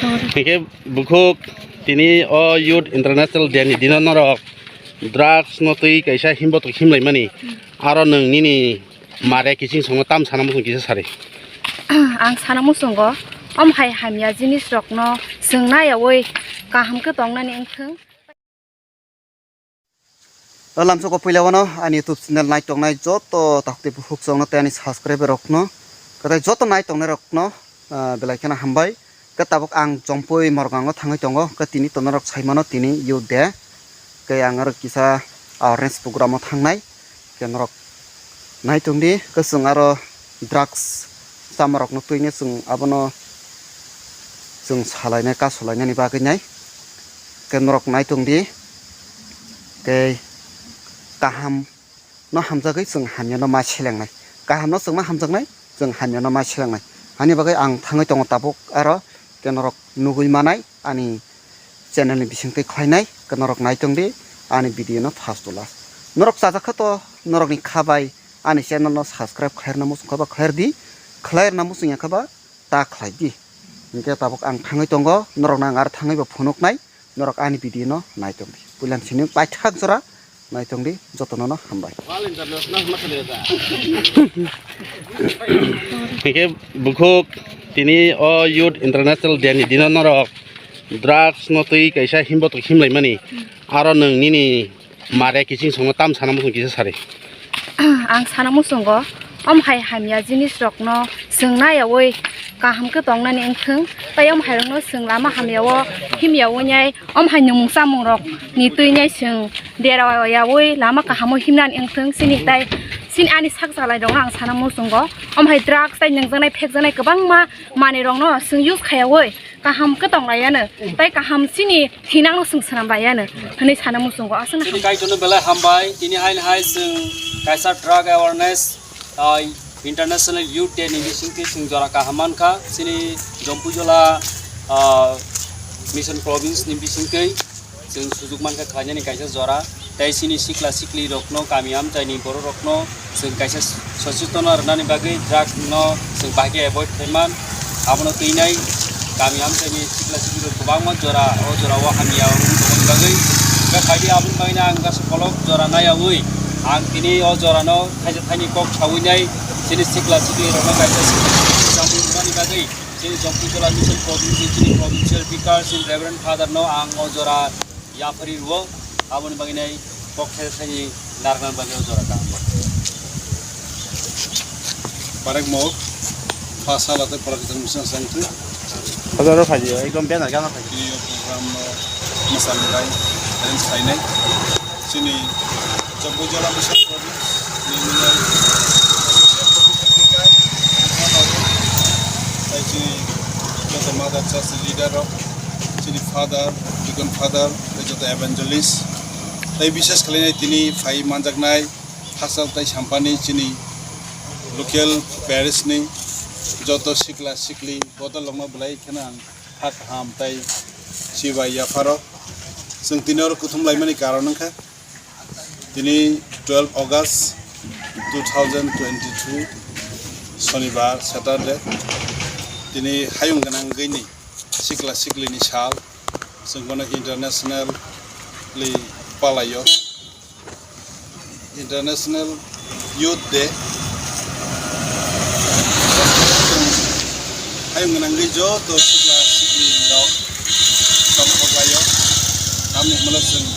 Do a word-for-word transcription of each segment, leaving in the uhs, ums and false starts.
Hinkhe bukhuk tini o Youth International Day ni dino norok drugs no twi kaisa himbotok himlaimani. Aro nwng nini mare kiching songno tam sana muchung kisa sari. Ang sana muchungo, om hai hamya jinis rokno chwng nayawi kaham khe tongnani wngthwng. O lamsoko puila wano ani YouTube channel nai tongnai joto takhuk tei bukhuk chongno tei ani subscriber rokno, kwtai joto nai tongnai rokno, ah, belai kheno hambai. Khe tabuk ang Jompui Morgango thangwi tongo, khe tini to norok saimano tini Youth Day. Khe ang aro kisa awareness program o thangnai, khe norok nai tongdi, khe chwng aro drugs chamarokno twino chwng abono chwng salainai, kasulainani bagwi nai. Khe norok nai tongdi, tei kaham no hamjagwi chwng hamya no ma selengnai. Kaham no chwng ma hamjaknai, chwng hamya no ma selengnai. Hani bagwi ang thangwi tongo tabuk aro, khe norok nugwi manai ani channel ni bisingtwi khlainai, khe norok nai tongdi ani video no first to last. Norok chajak kha to norokni kha bai ani channel no subscribe khlairna muchung kha ba khlairdi, khlairna muchung ya kha ba ta khlai di. Hinkhe tabuk ang thangwi tongo, norokno ang aro thangwi bo phunuknai, norok ani video no nai tongdi. Puila sini paithak jora nai tongdi, jotono no hambai. Hinkhe bukhuk tini o Youth International Day ni dino norok drugs no twi kaisa himbotok himlaimani. Aro nwng nini mare kiching songno tam sana muchung kisa sari. Ang sana muchungo, om hai hamya jinis rokno chwng nayawi kaham khe tongnani wngthwng, tei om hai rokno chwng lama hamya o himya wngnai, om hai nwngmung chamung rok ni twi nai chwng dera yawi lama kaham o himnani wngthwng, chini tai chini ani sak chalai rokno ang sana muchungo, om hai drugs tei nungjaknai phekjaknai kwbangma manwi rokno chwng use khaiyawi kaham khe tong laiyano, tei kaham chini thinangno chwng swnam laiyano hwnwi sana muchungo. Aswkno chini Kaitorno belai hambai, tini haino hai chwng kaisa drug awareness, ah, International Youth Day ni bisingtwi chwng jora kaham mankha. Chini Jompuijola, ah, Mission Province ni bisingtwi chwng sujuk mankha khlainani kaisa jora, tei chini sikla sikli rokno, kami amchaini borok rokno chwng kaisa sochetono rwnani bagwi drug no chwng bahai khe avoid khaiman, abono twinai kami amchaini sikla sikli rok kwbangma jora o jora o hamya wng tongmani bagwi. Hwnkhe phaidi aboni bagwino ang gasa kolok jora nayawi ang tini o jorano thaisa thaini kok sawi nai chini sikla sikli rokno kaisa sikla sikli rwnani bagwi. Chini Jompuijola Mission Province, chini provincial vicar, chini Reverend Father no ang o jora yapharwi rwo, aboni bagwi nai kok thai thaini narwkna bagwi o jora kaham. Barek mok, pha sala tei pora kwthang mission sangtwi. Hazaro phaji, ekdom banner gana phaji. Tini o program no mwsani bai arrange khainai. Chini Jompuijola Mission Province ni mwnai tei chini joto Mother Church leader rok, chini Father, Deacon Father, tei joto evangelist, tei bises khlainai tini phai manjaknai Thasal tei Sampani chini local parish ni joto sikla sikli bodol rokno belai kheno ang kha kaham tei chibai yapharo. Chwng tini oro kuthum laimani karon wngkha tini twelve August two thousand twenty-two, Sonibar, Saturday. Tini hayung gwnangwi ni sikla siklini sal, chwng bono internationally palaio. International Youth Day. Hayung gwnangwi joto sikla sikli rok tongthok laio. Tamni hwnmano chwng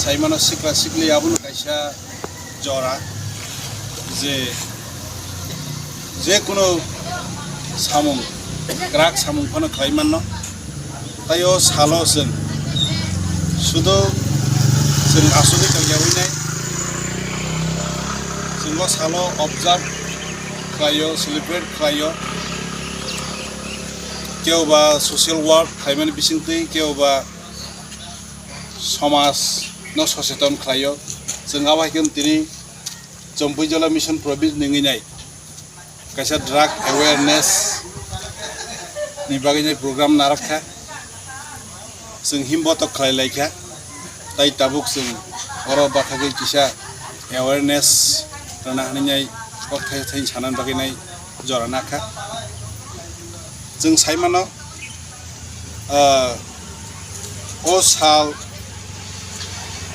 saimano sikla sikli abono kaisa jora je je kuno samung kwrak samung phano khlai manno. Tai o salo chwng sudo chwng asugwi tongyawi nai. Chwng o salo observe khlaio, celebrate khlaio. Kebo ba social work khlaimani bisingtwi, kebo ba somaj no soseton khlaio. Chwng abo hai khe tini Jompuijola Mission Province ni wngwi nai kaisa drug awareness ni bagwi nai program narwk kha. Chwng himbotok khlai lai kha, tai tabuk chwng oro bathagwi kisa awareness rwna hwnwi nai kok thai thai sana bagwi nai jora nakha. Chwng sai mano Ah, o sal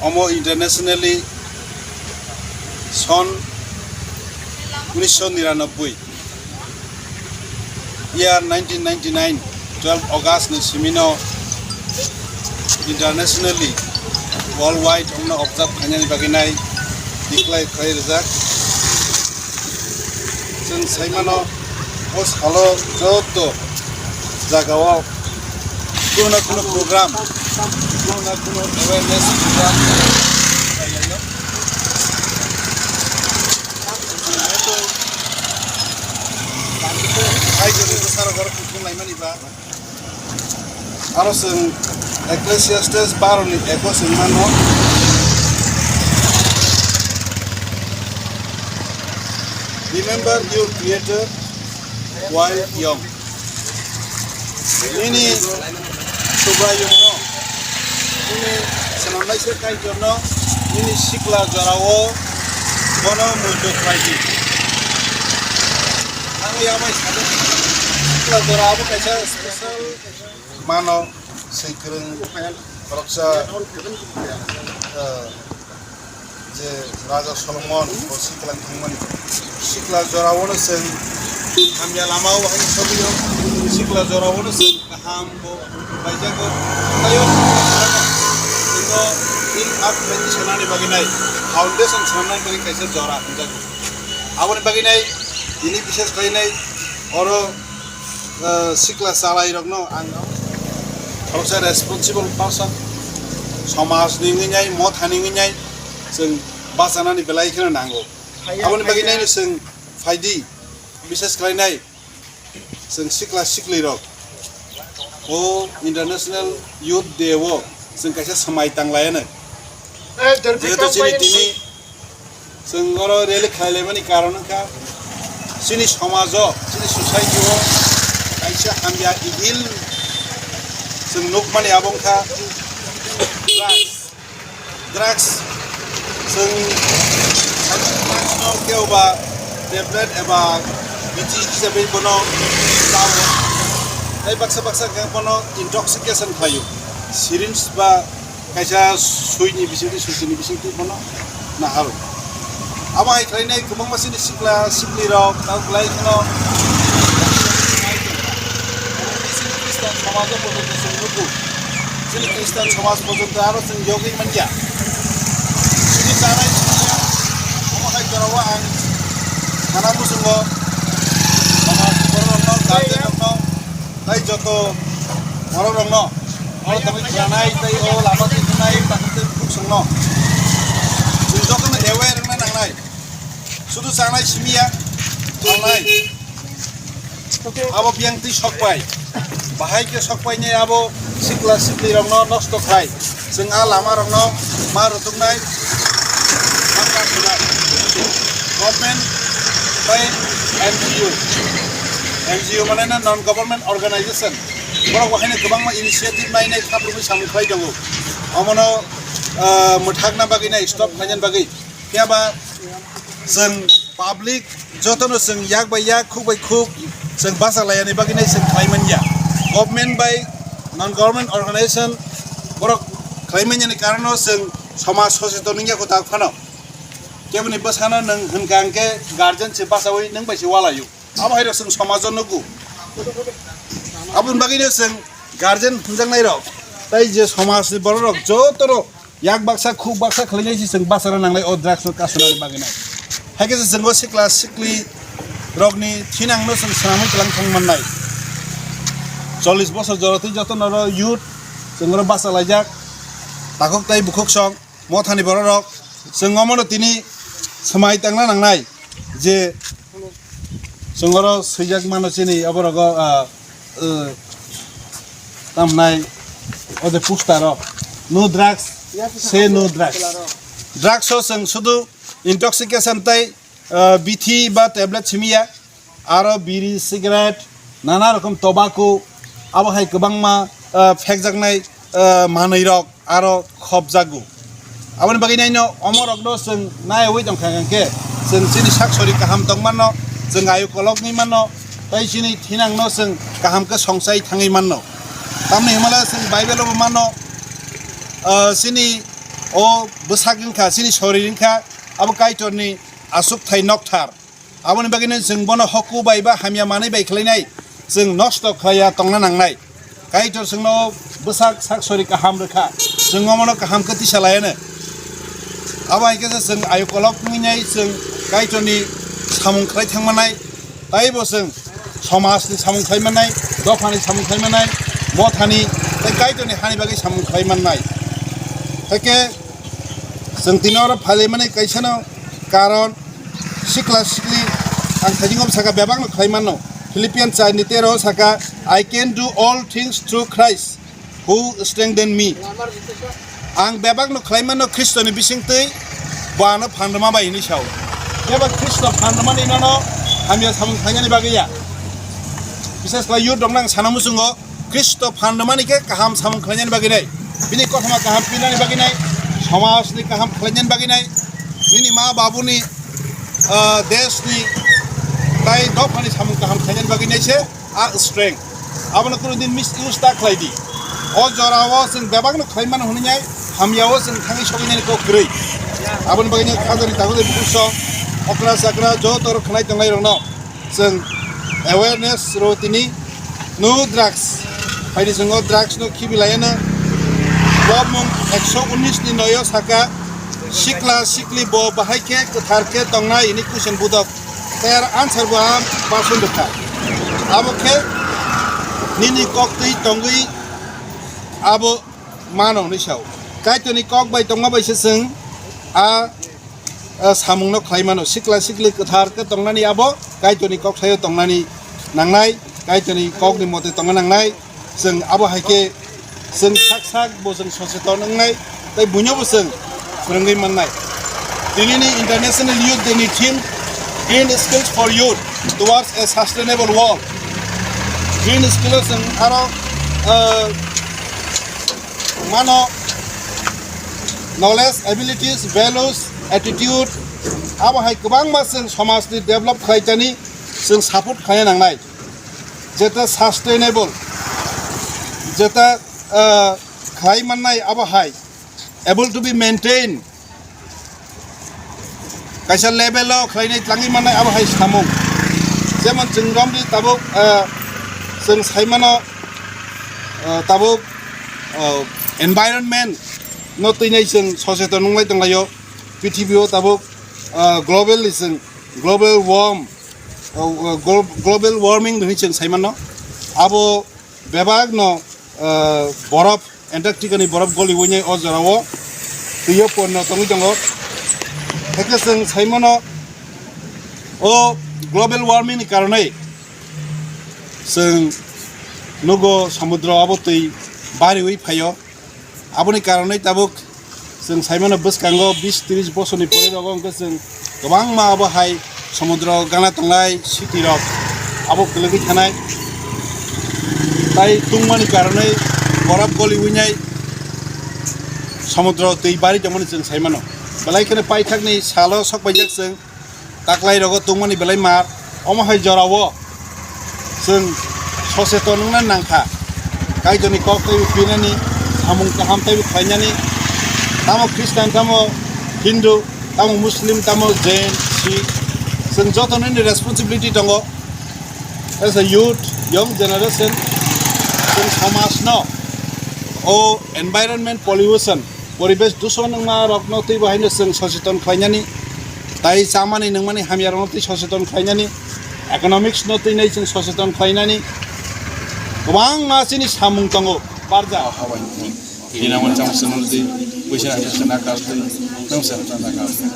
omo internationally son unisho niranoboi, year nineteen ninety-nine, twelve August ni simino internationally, worldwide omno observe khainani bagwi nai declare khlai rijak. Chwng saimano, o salo joto jagao kuno na kuno program, kuno na kuno awareness program. Hai jodi bwsarok oro kuthum laimani ba. Aro chwng Ecclesiastes baro ni eko chwng mano, "Remember your Creator while young." Nini Subraiyungno, nini swnamnaisa Kaitorno, nini sikla jorao bono muitu khlai di. Ang yamai sade, sikla jora abo kaisa special mano, swi kwrwng khoroksa, eh, je Raja Solomon bo sikla thangmani, sikla jorao no chwng hamya lamao hai sogwio, sikla jorao no chwng kaham bo paijago. Tayo, ino in earth bai sanani bagwi nai, foundation sanani bagwi kaisa jora hwnjago. Aboni bagwi nai, ini bishes khlai nai, oro, eh, sikla chalairokno ang khoroksa responsible person, somajni wngwi nai, mothani wngwi nai, chwng bachanani belai kheno nango. Aboni bagwi nai chwng phaidi, bishes khlai nai, chwng sikla siklirok o International Youth Day o chwng kaisa swmai tanglaiyano. Jehetu chini tini chwng oro rally khlailaimani karon wngkha, chini somajo, chini society o kaisa hamya evil chwng nukmani, abo wngkha drugs. Drugs, chwng drugs no kebo ba tablet eba bithi hisabe bono chao. Tei baksa baksa khe bono intoxication khlaio. Syringe ba kaisa suini bisingtwi, suitini bisingtwi bono naharo. Abo hai khlainai kwbangma chini sikla siklirok tamo belai kheno chini Khristan somajo pojonto chwng nugo. Chini Khristan somaj pojonto aro chwng yogwi manya. Chini chanai chini omo hai jorao ang sana muchungo somaj bororokno, guardianrokno, tei joto bororokno oro tongwi khwnanai tei o lama twi thwngnai takhuk tei bukhuk chwngno chwng jotono aware wngna nangnai. Sudu chanai simi ya, tongnai. Abo biyang twi sokpai. Bahai khe sokpai ni abo sikla sikli rokno nosto khai. Chwng a lama rokno ma rwtwknai. Government bai N G O. N G O mane na non government organization. Borok bo haino kwbangma initiative nai nai khaprumwi samung khlai tongo. Omono, ah, mwthakna bagwi nai stop khlaina bagwi. Phiya ba chwng public jotono chwng yak bai yak, khuk bai khuk chwng bacha laiyani bagwi nai chwng khlai manya. Government bai non government organization borok khlai manyani karono chwng somaj socheton wngya kwtal phano. Keboni bwsano nwng hwnkha hwnkhe guardian se bachaui nwng bai se walaio. Abo hai rok chwng somajo nugo. Aboni bagwino chwng guardian hwnjaknai rok tei je somajni borok rok joto rok yak baksa khuk baksa khlainai se chwng bachana nangnai o drugs no kasunani bagwino. Hai khe se chwng o sikla sikli rokni thinang no chwng swnamwi tlang thang mannai. Chollish bosor jora twi joto noro youth chwng oro bacha laijak, takhuk tei bukhuk song. Mothani bororok chwng omono tini swmai tangna nangnai je chwng oro swijak mano chini oborogo, ah, eh, tamnai o je poster o, "No drugs, say no drugs." Drugs o chwng sudu intoxication tei, ah, bithi ba tablet simiya. Aro biri, cigarette, nana rokom tobacco, abo hai kwbangma, ah, phekjaknai, ah, manwi rok aro khopjago. Aboni bagwi naino omo rokno chwng naiwi tongkha hwnkhe chwng chini sak sori kaham tongmano, chwng ayu kolokni mano, tei chini thinangno chwng kaham khe songchai thangwi manno. Tamni hwnmale chwng Bible-o bo mano, ah, chini o bwsak wngkha, chini sorir wngkha, abo Kaitorni aswkthai nokthar. Aboni bagwino chwng bono hoku bai ba hamya manwi bai khlainai, chwng nosto khlaiya tongna nangnai. Kaitor chwngno bwsak sak sori kaham rwkha, chwng omono kaham khe tisa laiano. Abo hai khe se chwng ayu kolok wngwi nai chwng Kaitorni samung khlai thangmanai, taibo chwng somajni samung khlai mannai, dophani samung khlai mannai, mothani tei Kaitorni hani bagwi samung khlai mannai. Hakhe chwng tini oro phailaimani kaisano karon sikla sikli ang thaiching saka bebakno khlai mano. Philippians char ni tero saka, "I can do all things through Christ who strengthen me." Ang bebakno khlai mano Khristoni bisingtwi, bo ano phan rwma bai hinwi sao. Jeba Khristo phan rwmani nono hamya samung khlainani bagwi ya. Bises khlai youth rokno ang sana muchungo, Khristo phan rwmani khe kaham samung khlainani bagwi nai, bini kothoma kaham pinani bagwi nai, somajni kaham khlainani bagwi nai, nini ma babuni, ah, deshni tai dophani samung kaham khlainani bagwi nai se a strength. Abono kunu din misuse ta khlai di. O jorao chwng bebakno khlai mano hwnwi nai, hamyao chwng thangwi sogwi nani kok kwrwi. Aboni bagwi nai khajani takhuk de bukuso okra chakra joto rok khnai tongnai rokno chwng awareness rw tini, no drugs. Haini chwng o drugs no khibi laiano. Bo mung ekso unis ni noyo saka, sikla sikli bo bahai khe kwthar khe tongnai hwnwi question budok. Tei aro answer bo ang person rwkha. Abo khe nini kok twi tongwi abo mano hwnwi sao. Kaitorni kok bai tongma bai se chwng a ah, samungno khlai mano. Sikla sikli kwthar khe tongnani abo Kaitorni kok sayo tongnani nangnai, Kaitorni kokni mote tongna nangnai. Chwng abo hai khe chwng sak sak bo chwng soseton wngnai, tei buino bo chwng phwrwngwi mannai. Tinini International Youth Day ni theme, "Green Skills for Youth Towards a Sustainable World." Green skill o chwng aro, ah, mano knowledge, abilities, values, attitude, abo hai kwbangma chwng somajni develop khlai tani chwng support khlai nangnai. Jeta sustainable, jeta, ah, khlai mannai abo hai able to be maintained. Kaisa level o khlainai tlangwi mannai abo hai samung. Jemon chwng romri tabuk, ah, chwng saimano, ah, tabuk, ah, environment no twinai chwng soseton wnglai tonglaio. Prithibi o tabuk, ah, globally chwng global warm, ah, glo-, global warming hwnwi chwng saimano. Abo bebak no, ah, borop, Antarctica ni borop goli wngwi o jora o twi o ponno tongwi tongo. Hakhe chwng saimano o global warming ni karonwi chwng nugo samudro abo twi bariwi phaio. Aboni karonwi tabuk chwng saimano bwskango bis tris bosorni pore rogo hwnkhe chwng kwbangma abo hai somudro gana tongnai city rok abo kwlwgwi thanai. Tai tungmani karonwi borop goli winai somudro twi bari tongmani chwng saimano. Belai kheno paithakni salo sok paijak chwng taklai rogo tungmani belai mar. Omo hai jorao chwng soseton wngna nangkha. Kaitorni kok taibo pinani, samung kaham taibo khlainani. Tamo Khristan, tamo Hindu, tamo Muslim, tamo Jain, Sikh, chwng joto nini responsibility tongo. As a youth, young generation, chwng somajno o environment pollution, poribesh dushon wngma rokno twibo haino chwng soseton khlainani, tai chamani nungmani hamya rokno twi soseton khlainani, economics no twinai chwng soseton khlainani, kwbangma chini samung tongo. Barja. Dinamon chama swnamdi, puisa na chana kardi, nung sa chana kardi.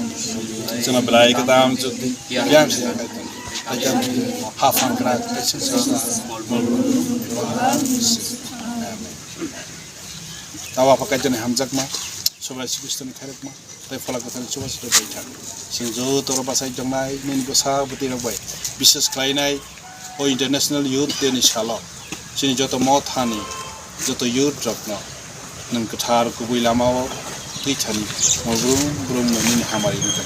Chana belai kadam chukdi, yam sa kadam. Kadam ha phang kra, tawa phakai jani hamjakma, sobai sikustani khairokma. Tei Phola Kwthar chubachu bai thang. Chwng joto oro bachai tongnai nini bwsa bwtwi rok bai, bishes khlainai o International Youth Day ni salo chini joto mothani joto youth rokno nwng kwthar kubui lamao twi thani mo brum brum no nini hamari wngkha.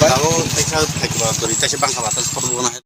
Tabuk teisa thaikiba kwrwi teisa bangkha ba teisa kotor bo.